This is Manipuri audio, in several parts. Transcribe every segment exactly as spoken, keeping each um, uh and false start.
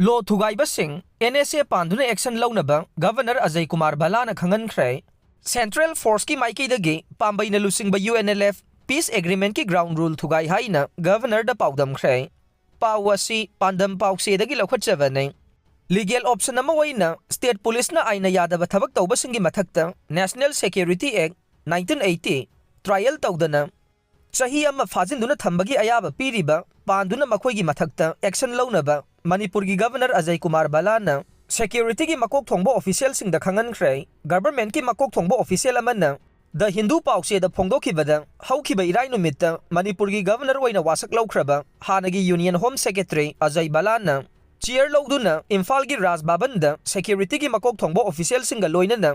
ꯂꯣ ꯊꯨꯒꯥꯏꯕꯁꯤꯡ ꯑꯦꯟ ꯑꯦꯁ ꯑꯦ ꯄꯥꯟꯗꯨꯅ action ꯂꯧꯅꯕ Governor ꯑꯖꯌ ꯀꯨꯃꯥꯔ ꯚꯜꯂꯥꯅ ꯈꯪꯍꯟꯈ꯭ꯔꯦ꯫ Central Forceꯀꯤ ꯃꯥꯏꯀꯩꯗꯒꯤ ꯄꯥꯝꯕꯩꯅ ꯂꯨꯆꯤꯡꯕ U N L F peace agreementꯀꯤ ground rule ꯊꯨꯒꯥꯏ ꯍꯥꯏꯅ Governorꯗ ꯄꯥꯎꯗꯝꯈ꯭ꯔꯦ꯫ ꯄꯥꯎ ꯑꯁꯤ ꯄꯥꯟꯗꯝ ꯄꯥꯎꯆꯦꯗꯒꯤ ꯂꯧꯈꯠꯆꯕꯅꯤ꯫ Legal option ꯑꯃ ꯑꯣꯏꯅ state policeꯅ ꯑꯥꯏꯟꯅ ꯌꯥꯗꯕ ꯊꯕꯛ ꯇꯧꯕꯁꯤꯡꯒꯤ ꯃꯊꯛꯇ National Security Act nineteen eighty trial ꯇꯧꯗꯅ ꯆꯍꯤ ꯑꯃ ꯐꯥꯖꯤꯟꯗꯨꯅ ꯊꯝꯕꯒꯤ ꯑꯌꯥꯕ ꯄꯤꯔꯤꯕ ꯄꯥꯟꯗꯨꯅ ꯃꯈꯣꯏꯒꯤ ꯃꯊꯛꯇ action ꯂꯧꯅꯕ ꯃꯅꯤꯄꯨꯔꯒꯤ Governor ꯑꯖꯌ ꯀꯨꯃꯥꯔ ꯚꯜꯂꯥꯅ securityꯒꯤ ꯃꯀꯣꯛ ꯊꯣꯡꯕ officialꯁꯤꯡꯗ ꯈꯪꯍꯟꯈ꯭ꯔꯦ꯫ Governmentꯀꯤ ꯃꯀꯣꯛ ꯊꯣꯡꯕ official ꯑꯃꯅ The Hindu ꯄꯥꯎꯆꯦꯗ ꯐꯣꯡꯗꯣꯛꯈꯤꯕꯗ, ꯍꯧꯈꯤꯕ ꯏꯔꯥꯏ ꯅꯨꯃꯤꯠꯇ ꯃꯅꯤꯄꯨꯔꯒꯤ Governor ꯑꯣꯏꯅ ꯋꯥꯁꯛ ꯂꯧꯈ꯭ꯔꯕ ꯍꯥꯟꯅꯒꯤ Union Home Secretary Ajay ꯚꯜꯂꯥꯅ chair ꯂꯧꯗꯨꯅ ꯏꯝꯐꯥꯜꯒꯤ ꯔꯥꯖ ꯚꯕꯟꯗ securityꯒꯤ ꯃꯀꯣꯛ ꯊꯣꯡꯕ officialꯁꯤꯡꯒ ꯂꯣꯏꯅꯅ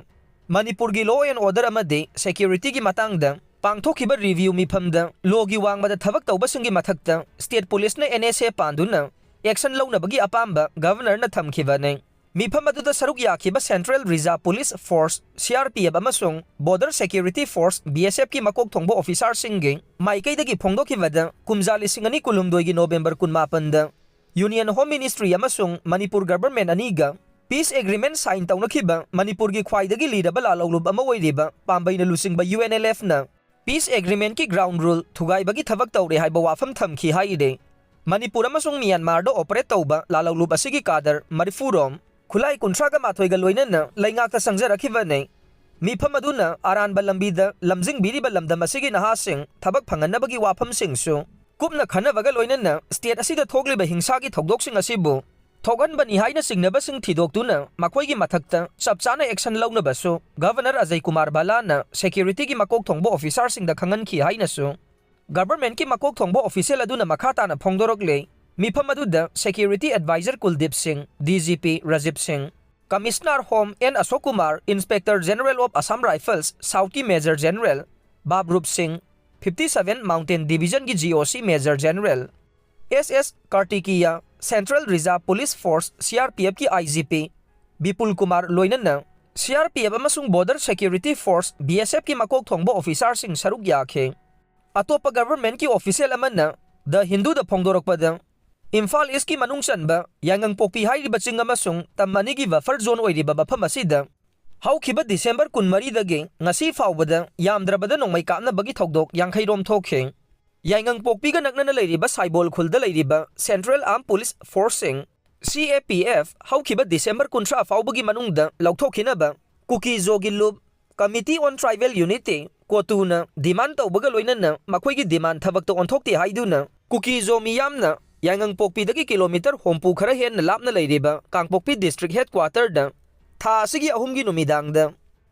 ꯃꯅꯤꯄꯨꯔꯒꯤ law and order ꯑꯃꯗꯤ securityꯒꯤ ꯃꯇꯥꯡꯗ ꯄꯥꯡꯊꯣꯛꯈꯤꯕ review ꯃꯤꯐꯝꯗ lawꯒꯤ ꯋꯥꯡꯃꯗ ꯊꯕꯛ ꯇꯧꯕꯁꯤꯡꯒꯤ ꯃꯊꯛꯇ state policeꯅ ꯑꯦꯟ ꯑꯦꯁ ꯑꯦ ꯄꯥꯟꯗꯨꯅ action ꯂꯧꯅꯕꯒꯤ ꯑꯄꯥꯝꯕ Governorꯅ ꯊꯝꯈꯤꯕꯅꯤ꯫ ꯃꯤꯐꯝ ꯑꯗꯨꯗ ꯁꯔꯨꯛ ꯌꯥꯈꯤꯕ Central Reserve Police Force, C R P F, ꯑꯃꯁꯨꯡ Border Security Force, B S Fꯀꯤ ꯃꯀꯣꯛ ꯊꯣꯡꯕ officerꯁꯤꯡꯒꯤ ꯃꯥꯏꯀꯩꯗꯒꯤ ꯐꯣꯡꯗꯣꯛꯈꯤꯕꯗ, ꯀꯨꯝꯖꯥ ꯂꯤꯁꯤꯡ ꯑꯅꯤ ꯀꯨꯟꯍꯨꯝꯗꯣꯏꯒꯤ November ꯀꯨꯟꯃꯥꯄꯟꯗ Union Home Ministry ꯑꯃꯁꯨꯡ ꯃꯅꯤꯄꯨꯔ Government ꯑꯅꯤꯒ peace agreement sign ꯇꯧꯅꯈꯤꯕ ꯃꯅꯤꯄꯨꯔꯒꯤ ꯈ꯭ꯋꯥꯏꯗꯒꯤ ꯂꯤꯔꯕ ꯂꯥꯜꯍꯧꯂꯨꯞ ꯑꯃ ꯑꯣꯏꯔꯤꯕ ꯄꯥꯝꯕꯩꯅ ꯂꯨꯆꯤꯡꯕ ꯌꯨ ꯑꯦꯟ ꯑꯦꯜ ꯑꯦꯐꯅ peace agreementꯀꯤ ground rule ꯊꯨꯒꯥꯏꯕꯒꯤ ꯊꯕꯛ ꯇꯧꯔꯦ ꯍꯥꯏꯕ ꯋꯥꯐꯝ ꯊꯝꯈꯤ ꯍꯥꯏꯔꯤ꯫ ꯃꯅꯤꯄꯨꯔ ꯑꯃꯁꯨꯡ ꯃ꯭ꯌꯥꯟꯃꯥꯔꯗ operate ꯇꯧꯕ ꯂꯥꯜꯍꯧꯂꯨꯞ ꯑꯁꯤꯒꯤ cadre ꯃꯔꯤꯐꯨ ꯔꯣꯝ, ꯈꯨꯠꯂꯥꯏ ꯀꯨꯟꯊ꯭ꯔꯥꯒ ꯃꯥꯊꯣꯏꯒ ꯂꯣꯏꯅꯅ ꯂꯩꯉꯥꯛꯇ ꯆꯪꯖꯔꯛꯈꯤꯕꯅꯤ꯫ ꯃꯤꯐꯝ ꯑꯗꯨꯅ ꯑꯔꯥꯟꯕ ꯂꯝꯕꯤꯗ ꯂꯝꯖꯤꯡꯕꯤꯔꯤꯕ ꯂꯝꯗꯝ ꯑꯁꯤꯒꯤ ꯅꯍꯥꯁꯤꯡ ꯊꯕꯛ ꯐꯪꯍꯟꯅꯕꯒꯤ ꯋꯥꯐꯝꯁꯤꯡꯁꯨ ꯀꯨꯞꯅ ꯈꯟꯅꯕꯒ ꯂꯣꯏꯅꯅ state ꯑꯁꯤꯗ ꯊꯣꯛꯂꯤꯕ ꯍꯤꯡꯁꯥꯒꯤ ꯊꯧꯗꯣꯛꯁꯤꯡ ꯑꯁꯤꯕꯨ ꯊꯣꯛꯍꯟꯕꯅꯤ ꯍꯥꯏꯅ ꯆꯤꯡꯅꯕꯁꯤꯡ ꯊꯤꯗꯣꯛꯇꯨꯅ ꯃꯈꯣꯏꯒꯤ ꯃꯊꯛꯇ ꯆꯞ ꯆꯥꯅ action ꯂꯧꯅꯕꯁꯨ Governor ꯑꯖꯌ ꯀꯨꯃꯥꯔ ꯚꯜꯂꯥꯅ securityꯒꯤ ꯃꯀꯣꯛ ꯊꯣꯡꯕ officerꯁꯤꯡꯗ ꯈꯪꯍꯟꯈꯤ ꯍꯥꯏꯅꯁꯨ Governmentꯀꯤ ꯃꯀꯣꯛ ꯊꯣꯡꯕ official ꯑꯗꯨꯅ ꯃꯈꯥ ꯇꯥꯅ ꯐꯣꯡꯗꯣꯔꯛꯂꯦ꯫ ꯃꯤꯐꯝ ꯑꯗꯨꯗ security advisor ꯀꯨꯜꯗꯤꯞ ꯁꯤꯡ, D G P ꯔꯥꯖꯤꯕ ꯁꯤꯡ, Commissioner Home N Ashok Kumar, Inspector General of Assam Rifles Southꯀꯤ Major General ꯕꯥꯕꯔꯨꯞ ꯁꯤꯡ, fifty seven Mountain Divisionꯒꯤ G O C Major General S S Kartikeya, Central Reserve Police Force, C R P Fꯀꯤ I G P Bipul Kumar ꯂꯣꯏꯅꯅ C R P F ꯑꯃꯁꯨꯡ Border Security Force, B S Fꯀꯤ ꯃꯀꯣꯛ ꯊꯣꯡꯕ officerꯁꯤꯡ ꯁꯔꯨꯛ ꯌꯥꯈꯤ꯫ ꯑꯇꯣꯞꯄ governmentꯀꯤ official ꯑꯃꯅ The Hinduꯗ ꯐꯣꯡꯗꯣꯔꯛꯄꯗ, ꯏꯝꯐꯥꯜ ꯏꯁꯀꯤ ꯃꯅꯨꯡ ꯆꯟꯕ ꯌꯥꯏꯉꯪꯄꯣꯛꯄꯤ ꯍꯥꯏꯔꯤꯕ ꯆꯤꯡ ꯑꯃꯁꯨꯡ ꯇꯝ ꯑꯅꯤꯒꯤ ꯕꯐꯔ ꯖꯣꯟ ꯑꯣꯏꯔꯤꯕ ꯃꯐꯝ ꯑꯁꯤꯗ ꯍꯧꯈꯤꯕ ꯗꯤꯁꯦꯝꯕꯔ ꯀꯨꯟꯃꯔꯤꯗꯒꯤ ꯉꯁꯤ ꯐꯥꯎꯕꯗ ꯌꯥꯝꯗ꯭ꯔꯕꯗ ꯅꯣꯡꯃꯩ ꯀꯥꯞꯅꯕꯒꯤ ꯊꯧꯗꯣꯛ ꯌꯥꯡꯈꯩ ꯔꯣꯝ ꯊꯣꯛꯈꯤ꯫ ꯌꯥꯏꯉꯪꯄꯣꯛꯄꯤꯒ ꯅꯛꯅꯅ ꯂꯩꯔꯤꯕ ꯁꯥꯏꯕꯣꯜ ꯈꯨꯜꯗ ꯂꯩꯔꯤꯕ ꯁꯦꯟꯇ꯭ꯔꯦꯜ ꯑꯥꯔꯝ ꯄꯨꯂꯤꯁ ꯐꯣꯔꯁꯁꯤꯡ, ꯁꯤ ꯑꯦ ꯄꯤ ꯑꯦꯐ, ꯍꯧꯈꯤꯕ ꯗꯤꯁꯦꯝꯕꯔ ꯀꯨꯟꯊ꯭ꯔꯥ ꯐꯥꯎꯕꯒꯤ ꯃꯅꯨꯡꯗ ꯂꯧꯊꯣꯛꯈꯤꯅꯕ ꯀꯨꯀꯤ ꯖꯣꯒꯤ ꯂꯨꯞ, Committee on Tribal Unity, ꯀꯣꯇꯨꯅ ꯗꯤꯃꯥꯟ ꯇꯧꯕꯒ ꯂꯣꯏꯅꯅ ꯃꯈꯣꯏꯒꯤ ꯗꯤꯃꯥꯟ ꯊꯕꯛꯇ ꯑꯣꯟꯊꯣꯛꯇꯦ ꯍꯥꯏꯗꯨꯅ ꯀꯨꯀꯤ ꯖꯣ ꯃꯤꯌꯥꯝꯅ ꯌꯥꯏꯉꯪꯄꯣꯛꯄꯤꯗꯒꯤ ꯀꯤꯂꯣꯃꯤꯇꯔ ꯍꯨꯝꯐꯨ ꯈꯔ ꯍꯦꯟꯅ ꯂꯥꯞꯅ ꯂꯩꯔꯤꯕ ꯀꯥꯡꯄꯣꯛꯄꯤ ꯗꯤꯁꯇ꯭ꯔꯤꯛ ꯍꯦꯗꯀ꯭ꯋꯥꯇꯔꯗ ꯊꯥ ꯑꯁꯤꯒꯤ ꯑꯍꯨꯝꯒꯤ ꯅꯨꯃꯤꯗꯥꯡꯗ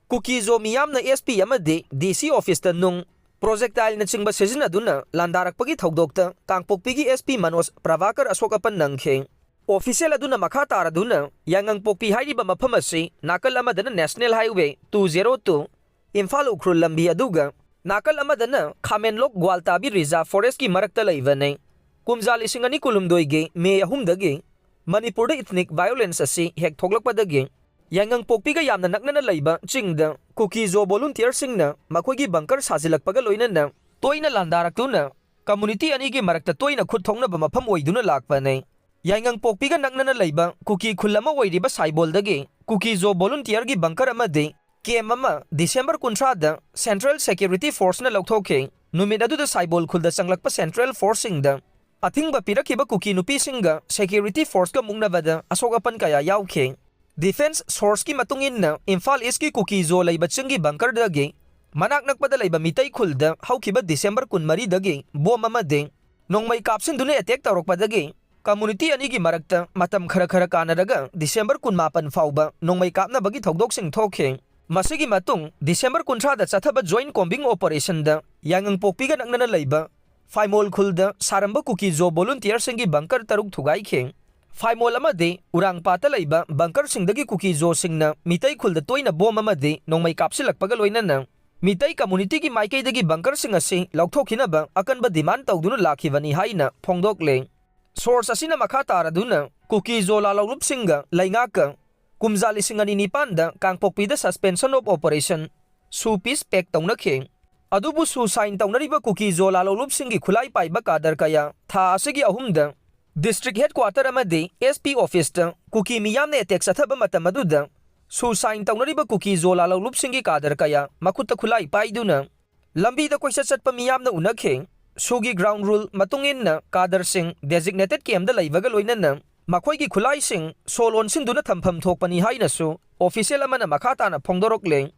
ꯀꯨꯀꯤ ꯖꯣ ꯃꯤꯌꯥꯝꯅ ꯑꯦꯁ ꯄꯤ ꯑꯃꯗꯤ ꯗꯤ ꯁꯤ ꯑꯣꯐꯤꯁꯇ ꯅꯨꯡ, ꯄ꯭ꯔꯣꯖꯦꯛꯇꯥꯏꯜꯅꯆꯤꯡꯕ ꯁꯤꯖꯤꯟꯅꯗꯨꯅ ꯂꯥꯟꯗꯥꯔꯛꯄꯒꯤ ꯊꯧꯗꯣꯛꯇ ꯀꯥꯡꯄꯣꯛꯄꯤꯒꯤ ꯑꯦꯁ ꯄꯤ ꯃꯅꯣꯖ ꯄ꯭ꯔꯚꯥꯀꯔ ꯑꯁꯣꯛ ꯑꯄꯟ ꯅꯪꯈꯤ꯫ ꯑꯣꯐꯤꯁꯤꯌꯦꯜ ꯑꯗꯨꯅ ꯃꯈꯥ ꯇꯥꯔꯗꯨꯅ ꯌꯥꯏꯉꯪꯄꯣꯛꯄꯤ ꯍꯥꯏꯔꯤꯕ ꯃꯐꯝ ꯑꯁꯤ ꯅꯥꯀꯜ ꯑꯃꯗꯅ national highway two zero two, Imphal Ukhrul ꯂꯝꯕꯤ ꯑꯗꯨꯒ ꯅꯥꯀꯜ ꯑꯃꯗꯅ ꯈꯥꯃꯦꯟꯂꯣꯛ ꯒ꯭ꯋꯥꯜꯇꯥꯕꯤ ꯔꯤꯖꯥꯔꯚ ꯐꯣꯔꯦꯁ꯭ꯠꯀꯤ ꯃꯔꯛꯇ ꯂꯩꯕꯅꯤ꯫ ꯀꯨꯝꯖꯥ ꯂꯤꯁꯤꯡ ꯑꯅꯤ ꯀꯨꯟꯍꯨꯝꯗꯣꯏꯒꯤ ꯃꯦ ꯑꯍꯨꯝꯗꯒꯤ ꯃꯅꯤꯄꯨꯔꯗ ꯏꯊꯅꯤꯛ ꯚꯥꯏꯑꯣꯂꯦꯟꯁ ꯑꯁꯤ ꯍꯦꯛ ꯊꯣꯛꯂꯛꯄꯗꯒꯤ ꯌꯥꯏꯉꯪꯄꯣꯛꯄꯤꯒ ꯌꯥꯝꯅ ꯅꯛꯅꯅ ꯂꯩꯕ ꯆꯤꯡꯗ ꯀꯨꯀꯤ ꯖꯣ ꯚꯣꯂꯨꯟꯇꯤꯌꯔꯁꯤꯡꯅ ꯃꯈꯣꯏꯒꯤ ꯕꯪꯀꯔ ꯁꯥꯖꯤꯜꯂꯛꯄꯒ ꯂꯣꯏꯅꯅ ꯇꯣꯏꯅ ꯂꯥꯟꯗꯥꯔꯛꯇꯨꯅ ꯀꯝꯃꯨꯅꯤꯇꯤ ꯑꯅꯤꯒꯤ ꯃꯔꯛꯇ ꯇꯣꯏꯅ ꯈꯨꯠ ꯊꯣꯛꯅꯕ ꯃꯐꯝ ꯑꯣꯏꯗꯨꯅ ꯂꯥꯛꯄꯅꯤ꯫ ꯌꯥꯏꯉꯪꯄꯣꯛꯄꯤꯒ ꯅꯛꯅꯅ ꯂꯩꯕ ꯀꯨꯀꯤ ꯈꯨꯜ ꯑꯃ ꯑꯣꯏꯔꯤꯕ ꯁꯥꯏꯕꯣꯜꯗꯒꯤ ꯀꯨꯀꯤ ꯖꯣ ꯚꯣꯂꯨꯟꯇꯤꯌꯔꯒꯤ ꯕꯪꯀꯔ ꯑꯃꯗꯤ ꯀꯦꯝ ꯑꯃ ꯗꯤꯁꯦꯝꯕꯔ ꯀꯨꯟꯊ꯭ꯔꯥꯗ ꯁꯦꯟꯇ꯭ꯔꯦꯜ ꯁꯦꯀ꯭ꯌꯨꯔꯤꯇꯤ ꯐꯣꯔꯁꯅ ꯂꯧꯊꯣꯛꯈꯤ꯫ ꯅꯨꯃꯤꯠ ꯑꯗꯨꯗ ꯁꯥꯏꯕꯣꯜ ꯈꯨꯜꯗ ꯆꯪꯂꯛꯄ ꯁꯦꯟꯇ꯭ꯔꯦꯜ ꯐꯣꯔꯁꯁꯤꯡꯗ ꯑꯊꯤꯡꯕ ꯄꯤꯔꯛꯈꯤꯕ ꯀꯨꯀꯤ ꯅꯨꯄꯤꯁꯤꯡꯒ ꯁꯦꯀ꯭ꯌꯨꯔꯤꯇꯤ ꯐꯣꯔꯁꯀ ꯃꯨꯛꯅꯕꯗ ꯑꯁꯣꯛ ꯑꯄꯟ ꯀꯌꯥ ꯌꯥꯎꯈꯤ꯫ ꯗꯤꯐꯦꯟꯁ ꯁꯣꯔꯁꯀꯤ ꯃꯇꯨꯡ ꯏꯟꯅ, ꯏꯝꯐꯥꯜ ꯏꯁꯀꯤ ꯀꯨꯀꯤ ꯖꯣ ꯂꯩꯕ ꯆꯤꯡꯒꯤ ꯕꯪꯀꯔꯗꯒꯤ ꯃꯅꯥꯛ ꯅꯛꯄꯗ ꯂꯩꯕ ꯃꯤꯇꯩ ꯈꯨꯜꯗ ꯍꯧꯈꯤꯕ ꯗꯤꯁꯦꯝꯕꯔ ꯀꯨꯟꯃꯔꯤꯗꯒꯤ ꯕꯣꯝ ꯑꯃꯗꯤ ꯅꯣꯡꯃꯩ ꯀꯥꯞꯁꯤꯟꯗꯨꯅ ꯑꯦꯇꯦꯛ ꯇꯧꯔꯛꯄꯗꯒꯤ ꯀꯝꯃꯨꯅꯤꯇꯤ ꯑꯅꯤꯒꯤ ꯃꯔꯛꯇ ꯃꯇꯝ ꯈꯔ ꯈꯔ ꯀꯥꯟꯅꯔꯒ ꯗꯤꯁꯦꯝꯕꯔ ꯀꯨꯟꯃꯥꯄꯟ ꯐꯥꯎꯕ ꯅꯣꯡꯃꯩ ꯀꯥꯞꯅꯕꯒꯤ ꯊꯧꯗꯣꯛꯁꯤꯡ ꯊꯣꯛꯈꯤ꯫ ꯃꯁꯤꯒꯤ ꯃꯇꯨꯡ ꯗꯤꯁꯦꯝꯕꯔ ꯀꯨꯟꯊ꯭ꯔꯥꯗ ꯆꯠꯊꯕ ꯖꯣꯏꯟꯠ ꯀꯣꯝꯕꯤꯡ ꯑꯣꯄꯔꯦꯁꯟꯗ ꯌꯥꯏꯉꯪꯄꯣꯛꯄꯤꯒ ꯅꯛꯅꯅ ꯂꯩꯕ ꯐꯥꯏꯃꯣꯜ ꯈꯨꯜꯗ ꯁꯥꯔꯝꯕ ꯀꯨꯀꯤ ꯖꯣ ꯚꯣꯂꯨꯟꯇꯤꯌꯔꯁꯤꯡꯒꯤ ꯕꯪꯀꯔ ꯇꯔꯨꯛ ꯊꯨꯒꯥꯏꯈꯤ꯫ ꯐꯥꯏꯃꯣꯜ ꯑꯃꯗꯤ ꯎꯔꯥꯡꯄꯥꯠꯇ ꯂꯩꯕ ꯕꯪꯀꯔꯁꯤꯡꯗꯒꯤ ꯀꯨꯀꯤ ꯖꯣꯁꯤꯡꯅ ꯃꯤꯇꯩ ꯈꯨꯜꯗ ꯇꯣꯏꯅ ꯕꯣꯝ ꯑꯃꯗꯤ ꯅꯣꯡꯃꯩ ꯀꯥꯞꯁꯤꯜꯂꯛꯄꯒ ꯂꯣꯏꯅꯅ ꯃꯤꯇꯩ ꯀꯝꯃꯨꯅꯤꯇꯤꯒꯤ ꯃꯥꯏꯀꯩꯗꯒꯤ ꯕꯪꯀꯔꯁꯤꯡ ꯑꯁꯤ ꯂꯧꯊꯣꯛꯈꯤꯅꯕ ꯑꯀꯟꯕ ꯗꯤꯃꯥꯟ ꯇꯧꯗꯨꯅ ꯂꯥꯛꯈꯤꯕꯅꯤ ꯍꯥꯏꯅ ꯐꯣꯡꯗꯣꯛꯂꯦ꯫ ꯁꯣꯔꯁ ꯑꯁꯤꯅ ꯃꯈꯥ ꯇꯥꯔꯗꯨꯅ ꯀꯨꯀꯤ ꯖꯣ ꯂꯥꯂꯣꯡꯂꯨꯞꯁꯤꯡꯒ ꯂꯩꯉꯥꯛꯀ ꯀꯨꯝꯖꯥ ꯂꯤꯁꯤꯡ ꯑꯅꯤ ꯅꯤꯄꯥꯟꯗ ꯀꯥꯡꯄꯣꯛꯄꯤꯗ suspension of operation, ꯁꯨ ꯄꯤꯁ ꯄꯦꯛ ꯇꯧꯅꯈꯤ꯫ ꯑꯗꯨꯕꯨ ꯁꯨ ꯁꯥꯏꯟ ꯇꯧꯅꯔꯤꯕ ꯀꯨꯀꯤ ꯖꯣ ꯂꯥꯂꯣꯡꯂꯨꯞꯁꯤꯡꯒꯤ ꯈꯨꯠꯂꯥꯏ ꯄꯥꯏꯕ ꯀꯥꯗꯔ ꯀꯌꯥ ꯊꯥ ꯑꯁꯤꯒꯤ ꯑꯍꯨꯝꯗ District Headquarter ꯑꯃꯗꯤ S P Officeꯇ ꯀꯨꯀꯤ ꯃꯤꯌꯥꯝꯅ ꯑꯦꯇꯦꯛ ꯆꯠꯊꯕ ꯃꯇꯝ ꯑꯗꯨꯗ ꯁꯨ ꯁꯥꯏꯟ ꯇꯧꯅꯔꯤꯕ ꯀꯨꯀꯤ ꯖꯣ ꯂꯥꯂꯧꯂꯨꯞꯁꯤꯡꯒꯤ ꯀꯥꯗꯔ ꯀꯌꯥ ꯃꯈꯨꯠꯇ ꯈꯨꯠꯂꯥꯏ ꯄꯥꯏꯗꯨꯅ ꯂꯝꯕꯤꯗ ꯀꯣꯏꯆꯠ ꯆꯠꯄ ꯃꯤꯌꯥꯝꯅ ꯎꯅꯈꯤ꯫ ꯁꯨꯒꯤ ground rule ꯃꯇꯨꯡ ꯏꯟꯅ ꯀꯥꯗꯔꯁꯤꯡ designated campꯇ ꯂꯩꯕꯒ ꯂꯣꯏꯅꯅ ꯃꯈꯣꯏꯒꯤ ꯈꯨꯠꯂꯥꯏꯁꯤꯡ ꯁꯣ ꯂꯣꯟꯁꯤꯟꯗꯨꯅ ꯊꯝꯐꯝ ꯊꯣꯛꯄꯅꯤ ꯍꯥꯏꯅꯁꯨ official ꯑꯃꯅ ꯃꯈꯥ ꯇꯥꯅ ꯐꯣꯡꯗꯣꯔꯛꯂꯦ꯫